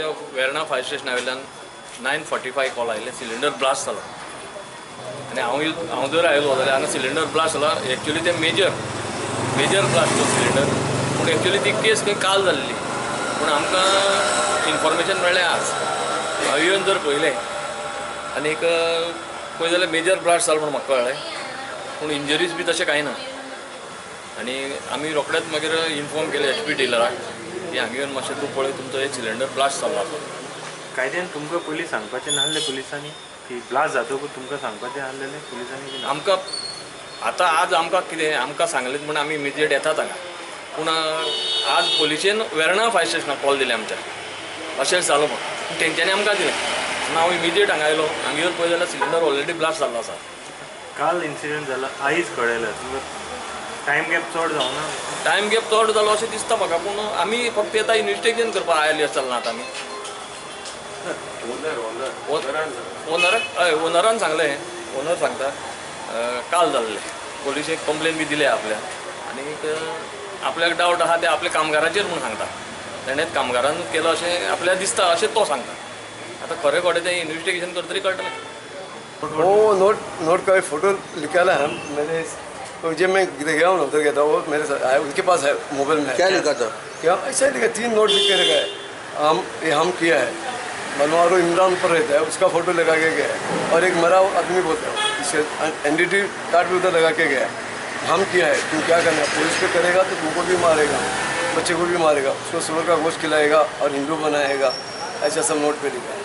सकाळच्या वेर्णा फायर स्टेशना वयल्यान 9:45 कॉल आयिल्ले, सिलिंडर ब्लास्ट जालो. आनी हांव जर आयलो जाल्यार हांगा सिलिंडर ब्लास्ट जाला. एक्चुअली ते मेजर ब्लास्ट तो सिलिंडर, पूण एक्चुअली ती केस खंय काल जाल्ली, पूण आमकां इन्फॉर्मेशन मेळ्ळें आज. हांव येवन जर पळयलें आनीक पळय जाल्यार मेजर ब्लास्ट जालो म्हूण म्हाका कळ्ळें, पूण इंजरीज बी तशें कांय ना. आनी आमी रोखडेच मागीर इन्फॉर्म केलें एच पी डिलराक की हांगा येवन मातशें तूं पळय, तुमचो एक सिलिंडर ब्लास्ट जाल्लो आसा. कायद्यान तुमकां पयलीं सांगपाचें नासलें पुलिसांनी की ब्लास्ट जातकूच तुमकां सांगपाचें आसलेलें पुलिसांनी? आमकां आतां आज आमकां कितें आमकां सांगलें म्हूण आमी इमिजिएट येतात हांगा, पूण आज पोलिशेन वेर्णा फायर स्टेशनाक कॉल दिलें आमच्या, अशें जालो म्हूण तेंच्यांनी आमकां दिलें. हांव इमिजिएट हांगा आयलो, हांगा येवन पळय जाल्यार सिलिंडर ऑलरेडी ब्लास्ट जाल्लो आसा. काल इन्सिडंट जाला, आयज कळयलें तुमकां? टायम गॅप चड जावना? टायम गॅप चड जालो अशें दिसता म्हाका, पूण आमी फक्त आतां इन्वेस्टिगेशन करपाक आयले चलना. आतां आमी ओनराक, हय ओनरान सांगलें, ओनर सांगता काल जाल्लें. पोलिशेक कंप्लेन बी दिल्या आपल्या, आनीक आपल्याक डावट आसा ते आपल्या कामगाराचेर म्हूण सांगता, तेणें कामगारान केलो अशें आपल्याक दिसता अशें तो सांगता. आतां खरें खोटें तें इन्वेस्टिगेशन करतरी कळटलें. वो नोट का फोटो निकाला है मैंने, तो जब मैं गया हूँ उधर गया था, वो मेरे साथ उनके पास है मोबाइल में. क्या लिखा था? क्या ऐसा लिखा, 3 नोट लिख के रखा है. हम ये हम किया है, मनवारो इमरान पर रहता है, उसका फोटो लगा के गया है, और एक मरा आदमी बोलता है इसे एनडीटी कार्ड भी उधर लगा के गया है. हम किया है, तुम क्या करना है, पुलिस पे करेगा तो तुमको भी मारेगा, बच्चे को भी मारेगा, उसको सुअर का गोश्त खिलाएगा और हिंदू बनाएगा, ऐसा सब नोट पे लिखा है.